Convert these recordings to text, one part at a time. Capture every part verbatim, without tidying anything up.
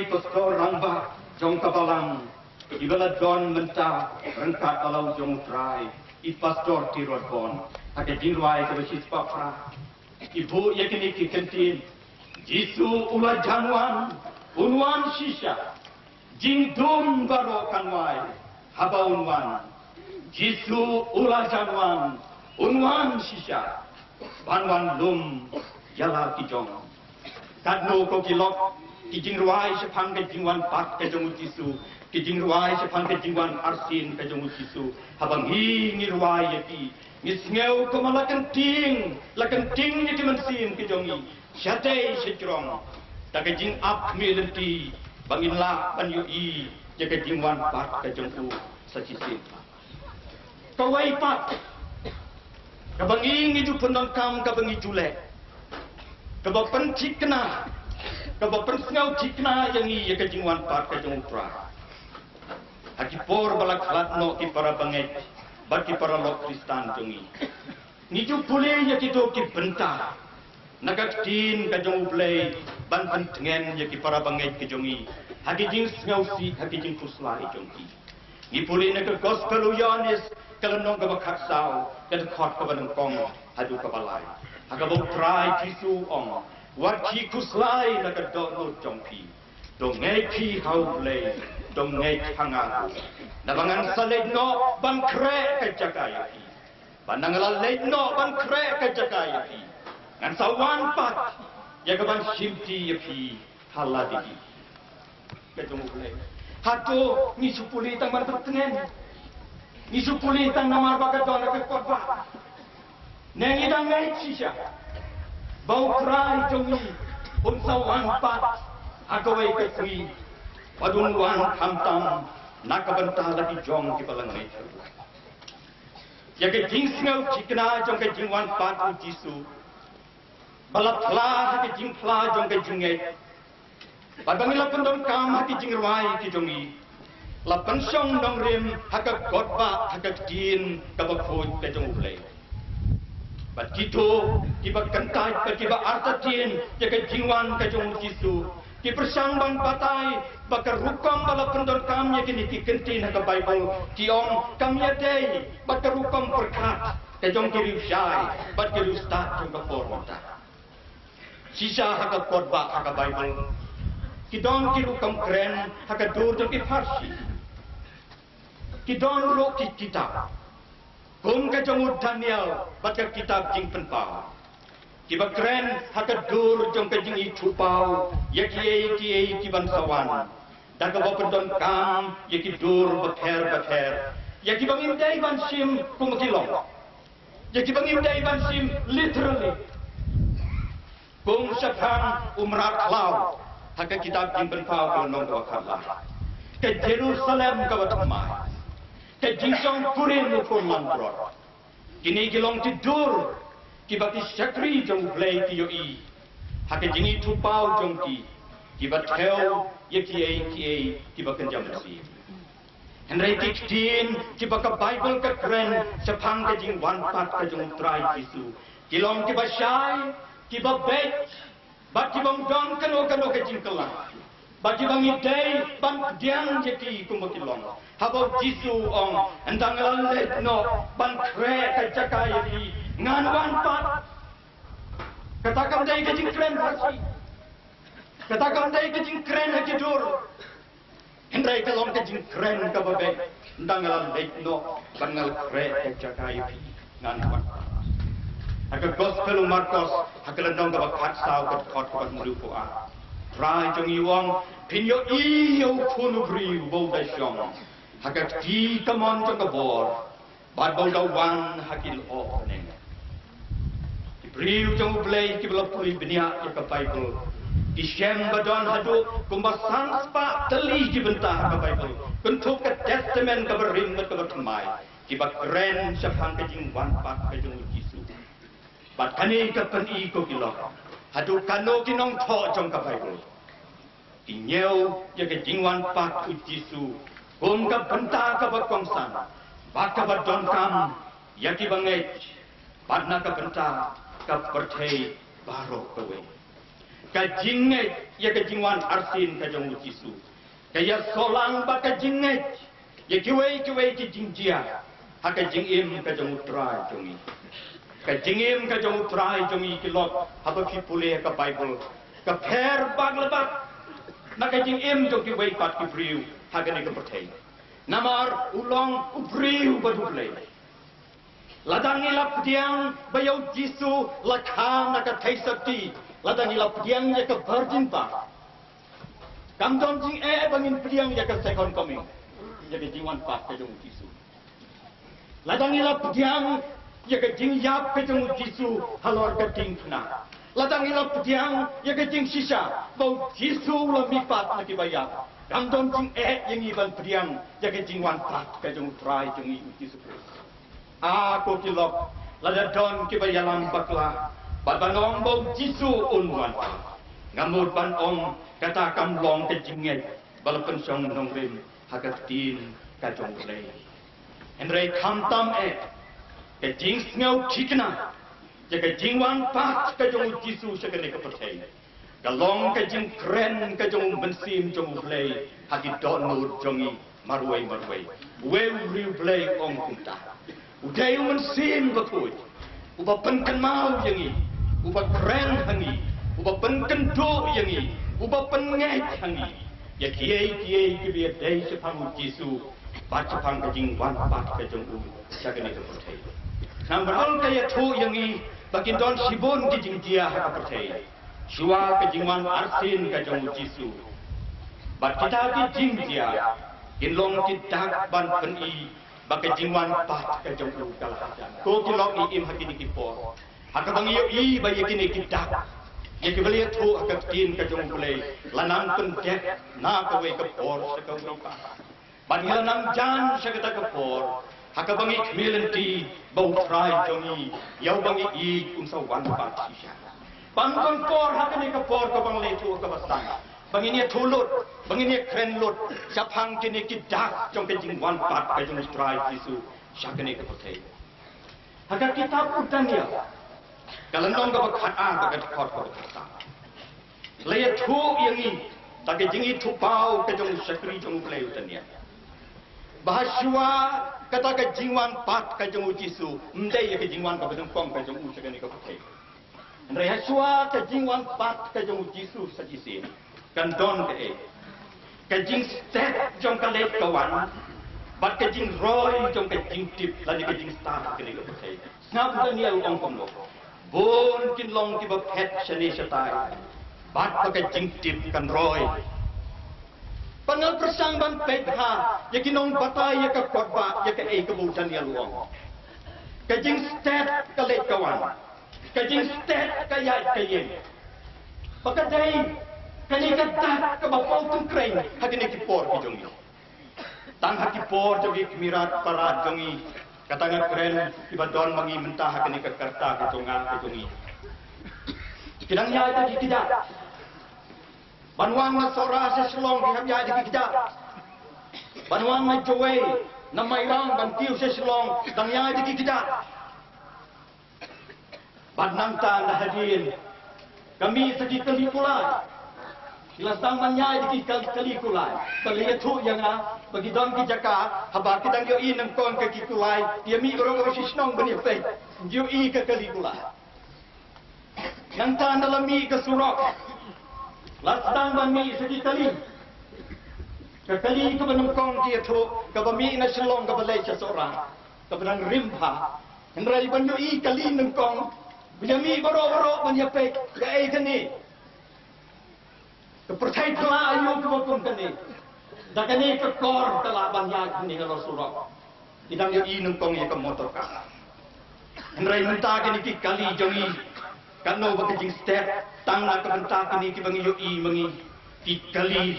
Pastor rangbah jong ka balang, iba la don mynta ryngkat bad la u jong u Trai, i Pastor Tirot Bon, ha ka jingrwai kaba shispah phra. I buh ïa kine ki kyntien: Jisu u la jan wan, un wan shisha. Jingdum baroh kan wai haba un wan. Jisu u la jan wan, un wan shisha, ban wan lum ïa la ki jong. Katno ko ki lok ki jingrwai shaphang ka jingwan pat ka jong u Jisu, ki jingrwai shaphang ka jingwan arsien ka jong u Jisu. Haba ngi, ngi rwai ïa ki, ngi sngew kumba la kynting, la kynting ïa ki mynsiem ki jong ngi shatei shajrong da ka jingap khmih lynti, ba ngin lah ban ïohi ïa ka jingwan pat ka jong u sa shisien. Kawei pat kaba ngi, ngi ju pyndonkam, kaba ngi ju leh, kaba pynthikna, kaba pynsngew thikna ïa ngi ïa ka jingwan pat ka jong u Trai. Ha ki por ba la khlad noh ki para bangeit bad ki paralok Khristan jong ngi, ngi ju pule ïa kito ki bynta na ka ktien ka jong U Blei ban pyntngen ïa ki para bangeit ka jong ngi ha ki jingsngewsih, ha ki jingkhuslai jong ki. Ngi pule na ka Gospel u Ïoannis, ka lynnong kaba khatsaw, ka dkhot kaba nyngkong haduh kaba lai, ha kaba U Trai Jisu u ong: Wat khie khuslai na ka dohnud jong phi. To ngeit phi ha U Blei, to ngeit ha nga ruh. Naba ngan sa leit noh ban khreh ka jaka ïa phi. Ba na nga la leit noh ban khreh ka jaka ïa phi, ngan sa wan pat ïa ka ban shimti ïa phi ha lade hi. Ka jong U Blei. Hato ngi shu pule tang ban pyntngen? Ngi shu pule tang namar ba ka don ha ka kot ba? Ne ngi dang ngeit shisha ba U Trai jong ngi un sa wan pat ha kawei ka sngi, bad un wan khamtam na ka bynta la ki jong kiba la ngeit? Ïa ka jingsngew thikna jong ka jingwan pat u Jisu ba la phla ha ka jingphla jong ka jingngeit, bad ba ngi la pyndonkam ha ka jingrwai ka jong ngi, la pynshong nongrim ha ka kot ba, ha ka ktien kaba khuid ka jong U Blei. Bad kito kiba kyntait bad kiba artatien ïa ka jingwan ka jong u Jisu, ki pyrshang ban batai ba ka rukom ba la pyndonkam ïa kine ki kyntien ha ka Baibl, ki ong, kam ïadei bad ka rukom pyrkhat ka jong ki riewshai bad ki riewstad jong ka por mynta. Shisha ha ka kot ba ha ka Baibl, ki don ki rukom kren ha ka dur jong ki pharshi. Ki don ruh ki kitab kum ka jong u Daniel bad ka kitab Jingpynpaw, kiba kren ha ka dur jong ka jingithuhpaw ïa kiei kiei kiban sa wan, da kaba pyndonkam ïa ki dur bapher bapher, ïa kiba ngim dei ban shim kum ki long, ïa kiba ngim dei ban shim literally. Kum shaphang u mrad khlaw ha ka kitab Jingpynpaw ka lynnong kaba khatlai, ka Jerusalem kaba thymmai, ka jingshongkurim u khun langbrot. Kine ki long ki dur kiba ki shakri jong U Blei ki ïohi ha ka jingithuhpaw jong ki, kiba thew ïa kiei kiei kiba kynja mynsiem. Hynrei ki ktien kiba ka Baibl ka kren shaphang ka jingwan pat ka jong U Trai Jisu, ki long kiba shai, kiba beit, bad kiba ym don kano kano ka jingkylla, bad kiba ngi dei ban pdiang ïa ki kumba ki long. Haba u Jisu u ong, ynda nga la leit noh ban khreh ka jaka ïa phi, ngan wan pat. Kata kam dei ka jingkren pharshi. Kata kam dei ka jingkren ha ki dur. Hynrei ka long ka jingkren kaba beit, ynda nga la leit noh ban nga la khreh ka jaka ïa phi, ngan wan. Ha ka Gospel u Markos, ha ka lynnong kaba khatsaw, ka dkhot kaba hynriewphew ar, Trai jong ngi u ong, phin ïohi ïa u Khun u briew ba u da shong ha ka kti kamon jong ka bor, bad ba u da wan ha ki lyoh bneng. Ki briew jong U Blei kiba la pule bniah ïa ka Baibl, ki shem ba don haduh kumba san spah tylli ki bynta ha ka Baibl, kynthup ka Testament kaba rim bad kaba thymmai, kiba kren shaphang ka jingwan pat ka jong u Jisu. Bad kane ka pyni ko ki lok, haduh kano ki nongthoh jong ka Baibl ki ñiew ïa ka jingwan pat u Jisu kum ka bynta kaba kongsan bad kaba donkam ïa kiba ngeit, bad na ka bynta ka pyrthei baroh kawei. Ka jingngeit ïa ka jingwan arsien ka jong u Jisu ka ïasohlang bad ka jingngeit ïa kiwei kiwei ki jingjia ha ka jingim ka jong u Trai jong ngi. Ka jingim ka jong u Trai jong ngi, ki lok, haba phi pule ha ka Baibl, ka pher bak le bak na ka jingim jong kiwei pat ki briew ha kane ka pyrthei. Namar u long u briew ba duh Blei. Lada ngi la pdiang ba ïa u Jisu la kha na ka theisotti, lada ngi la pdiang ïa ka Virgin Birth, kam don jingeh ba ngin pdiang ïa ka Second Coming, ïa ka jingwan pat ka jong u Jisu. Lada ngi la pdiang ïa ka jingïap ka jong u Jisu halor ka diengphna, lada ngi la pdiang ïa ka jingshisha ba u Jisu u la mihpat na kiba ïap, kam don jingeh ïa ngi ban pdiang ïa ka jingwan pat ka jong u Trai jong ngi u Jisu Khrist. A ko ki lok, lada don kiba ïalam bakla bad ban ong ba u Jisu un wan, nga mut ban ong kata kam long ka jingngeit ba la pynshong nongrim ha ka ktien ka jong U Blei. Hynrei khamtam eh, ka jingsngew thikna ïa ka jingwan pat ka jong u Jisu sha kane ka pyrthei ka long ka jingkren ka jong u Mynsiem jong U Blei ha ki dohnud jong ngi marwei marwei. Uwei u riewblei u ong kumta. U dei u Mynsiem Bakhuid uba pynkynmaw ïa ngi, uba kren ha ngi, uba pynkynduh ïa ngi, uba pynngeit ha ngi ïa kiei kiei kiba ïadei shaphang u Jisu bad shaphang ka jingwan pat ka jong u sha kane ka pyrthei. Namar ka ïathuh ïa ngi ba kin don shibun ki jingjia ha ka pyrthei shuwa ka jingwan arsien ka jong u Jisu. Bad kita ki jingjia kin long ki dak ban pyni ba ka jingwan pat ka jong u ka la hajan. Ko ki lok, ngi im ha kine ki por ha kaba ngi ïohi ba ïa kine ki dak, ïa kiba la ïathuh ha ka ktien ka jong U Blei la nang pyndep na kawei ka por sha kawei pat. Bad ngi la nang jan sha kata ka por ha kaba ngi khmih lynti ba U Trai jong ngi, ïa uba ngi ïeit, un sa wan pat shisha. Bad ngi don por ha kane ka por kaba ngi la ïathuh kaba sdang, ba ngin ïathuh lut, ba ngin ïakren lut shaphang kine ki dak jong ka jingwan pat ka jong U Trai Jisu sha kane ka pyrthei. Ha ka kitab u Daniel, ka lynnong kaba khatar, ka dkhot kaba khatsaw, la ïathuh ïa ngi da ka jingithuhpaw ka jong u shakri jong U Blei u Daniel, ba ha shuwa kata ka jingwan pat ka jong u Jisu, ym dei ïa ka jingwan kaba nyngkong ka jong u sha kane ka pyrthei. Hynrei ha shuwa ka jingwan pat ka jong u Jisu sa shisien, kan don kaei? Ka jingstet jong ka leit ka wan bad ka jingroi jong ka jingtip lane ka jingstad ha kane ka pyrthei. Sngap u Daniel u ong kumno: Bun kin long kiba phet shane shatai, bad ba ka jingtip kan roi. Bad nga la pyrshang ban peit bha ïa ki nongbatai ïa ka kot ba ïa kaei kaba u Daniel u ong. Ka jingstet ka leit ka wan, ka jingstet ka ïaid ka ïeng, ba ka dei kane ka dak kaba paw tyngkreiñ ha kine ki por ki jong ngi. Tang ha ki por jong ki khmih rat parat jong ngi, kata nga kren kiba don ma ngi mynta ha kane ka karta ka jong nga ka jong ngi, ki dang ïaid da ki kjat. Ban wan na Sohra sha Shillong ki hap ïaid da ki kjat. Ban wan na Jowai, na Mairang, ban kiew sha Shillong, dang ïaid da ki kjat. Bad nangta na hadien, ka mih sa ki kali kulai. Ki la sdang ban ïaid da ki kal-, kali kulai. Ba la ïathuh ïa nga ba ki don ki jaka, haba ki dang ïohi nyngkong ka ki kulai, ki ïa mih baroh baroh shi shnong ban ïa peit, ïohi ka kali kulai. Nangta na la mih ka surok, la sdang ban mih sa ki kali. Ka kali kaba nyngkong ki ïathuh, kaba mih na Shillong kaba leit sha Sohra, kaba dang rim bha. Hynrei ban ïohi kali nyngkong, ba ïa mih baroh baroh ban ïa peit kaei kane. Ka pyrthei phylla aiu kaba kum kane. Da kane ka kor ka lah ban ïaid kane halor surok. Ki dang ïohi nyngkong ïa ka motor car. Hynrei mynta kine ki kali jong ngi, katno ba ka jingstet, tang na ka bynta kine kiba ngi ïohi ma ngi, ki kali,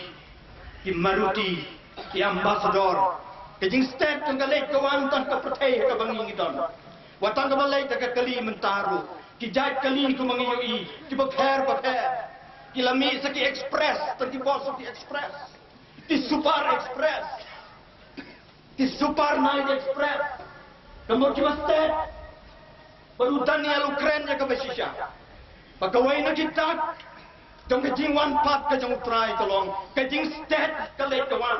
ki Maruti, ki Ambassador. Ka jingstet jong ka leit ka wan tang ka pyrthei ha kaba ngi ngi don. Wat tang kaba leit da ka kali mynta ruh, ki jait kali kumba ngi ïohi kiba pher bapher. Ki la mih sa ki Express, tang ki bos ki Express, ki Super Express, ki Super Night Express. Ka mut kiba stet. Bad u Daniel u kren ïa kaba shisha, ba kawei na ki dak Jong ka jingwan pat ka jong U Trai ka long, ka jingstet ka leit ka wan.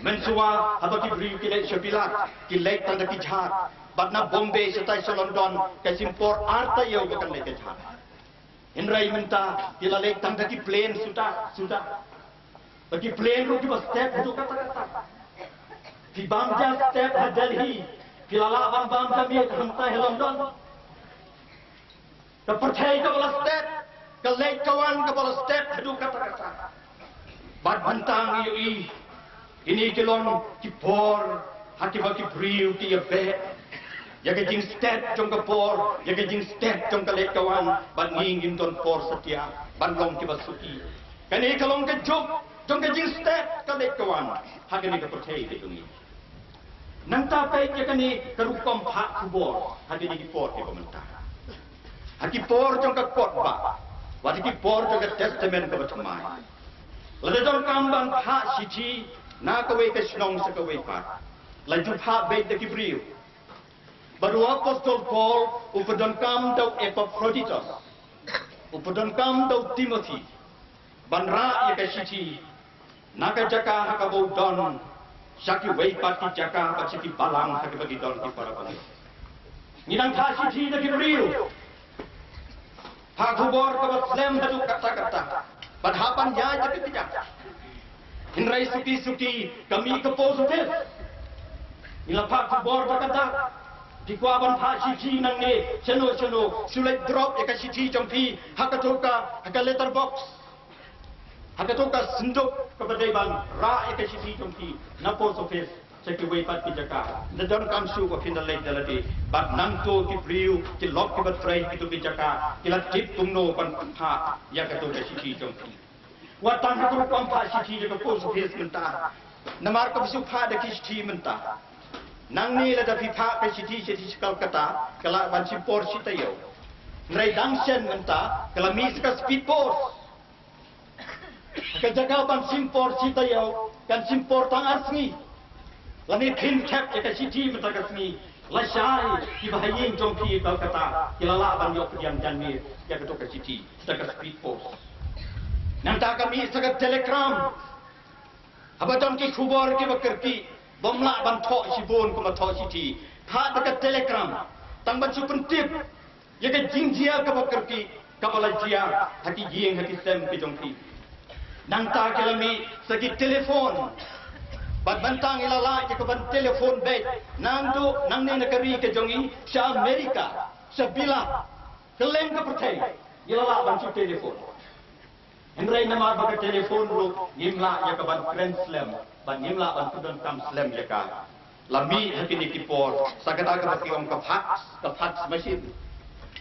Mynshuwa haba ki briew ki leit sha Bilat, ki leit tang da ki jhad. Bad na Bombay shatai sha London, ka shim por ar taïew ba kan leit ka jhad. Hynrei mynta ki la leit tang da ki plane suda suda. Ba ki plane ruh kiba step haduh katta katta. Phi bam ja step ha Delhi, phi la lah ban bam ja miet hangtai ha London. Ka pyrthei kaba la step, ka leit ka wan kaba la step haduh katta katta. Bad mynta ngi ïohi, kine ki long ki por ha kiba ki briew ki ïabeh ïa ka jingstet jong ka por, ïa ka jingstet jong ka leit ka wan. Bad ngi ngim don por satia ban long kiba suki. Kane ka long ka juk jong ka jingstet ka leit ka wan ha kane ka pyrthei ka jong ngi. Nangta peit ïa kane ka rukom phah khubor ha kine ki por kiba mynta. Ha ki por jong ka kot ba, wat ha ki por jong ka Testament kaba thymmai, lada donkam ban phah shithi na kawei ka shnong sha kawei pat, la ju phah beit da ki briew. Bad u Apostol Paul u pyndonkam da u Epaphroditus, u pyndonkam da u Timothy ban rah ïa ka shithi na ka jaka ha kaba u don sha kiwei pat ki jaka bad sha ki balang ha kiba ki don ki para bangeit. Ngi dang phah shithi da ki briew, phah khubor kaba slem haduh katta katta, bad hap ban ïaid da ki jaka. Hynrei suki suki ka mih ka post office. Ngi la phah khubor da ka dak, phi kwah ban phah shithi nangne shano shano, shu leit drop ïa ka shithi jong phi ha kato ka, ha ka letter box, ha kato ka synduk kaba dei ban rah ïa ka shithi jong phi na post office sha kiwei pat ki jaka. Lada donkam shuh ba phin da leit da lade. Bad nangto ki briew, ki lok kiba trei kito ki jaka, ki la tip kumno ban phah ïa kato ka shithi jong phi. Wat tang ha ka rukom phah shithi da ka post office mynta, namar kaba shu phah da ki shithi mynta. Nangne lada phi phah ka shithi, shithi sha Kolkata, ka lah ban shim por shi taïew. Hynrei dang shen mynta ka la mih sha ka speed post. Ka jaka ban shim por shi taïew kan shim por tang ar sngi. Lane khyndiat ïa ka shithi mynta ka sngi. Lashai kiba ha ïing jong phi Kolkata ki la lah ban ïoh pdiang janmiet ïa kato ka shithi da ka speed post. Nangta ka mih sha ka telegram. Haba don ki khubor kiba kyrkieh, bym lah ban thoh shibun kumba thoh shithi, phah da ka telegram tang ban shu pyntip ïa ka jingjia kaba kyrkieh kaba la jia ha ki ïing ha ki sem ki jong phi. Nangta ki la mih sha ki telephone. Bad mynta ngi la lah ïa ka ban telephone beit, nangduh nangne na ka ri ka jong ngi sha America, sha Bilat, kylleng ka pyrthei ngi la lah ban shu telephone. Hynrei namar ba ka telephone ruh ngim lah ïa ka ban kren slem, bad ngim lah ban pyndonkam slem ïa ka, la mih ha kine ki por sa kata kaba ki ong ka fax, ka fax machine.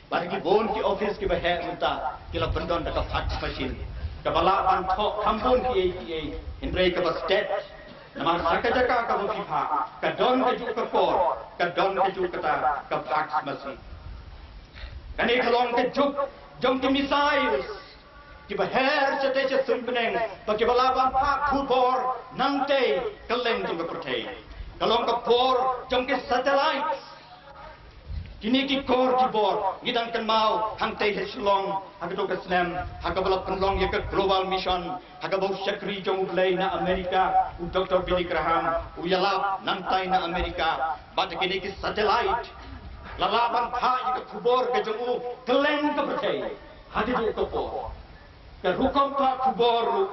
Bad ha ki bun ki office kiba heh mynta ki la pyndon da ka fax machine, kaba lah ban thoh kham bun kiei kiei, hynrei kaba stet. Namar sa ka jaka kaba phi phah ka don kajuh ka por, ka don kajuh kata ka fax machine. Kane ka long ka juk jong ki missiles kiba her shatei sha suiñ bneng, ba kiba lah ban phah khubor nangtei kylleng jong ka pyrthei. Ka long ka por jong ki satellites. Kine ki kor ki bor ngi dang kynmaw hangtei ha Shillong ha kato ka snem ha kaba la pynlong ïa ka Global Mission, ha kaba u shakri jong U Blei na America, u Doktor Billy Graham, u ïalap nangtai na America. Bad kine ki satellite la lah ban phah ïa ka khubor ka jong u kylleng ka pyrthei ha kajuh ka por. Ka rukom phah khubor ruh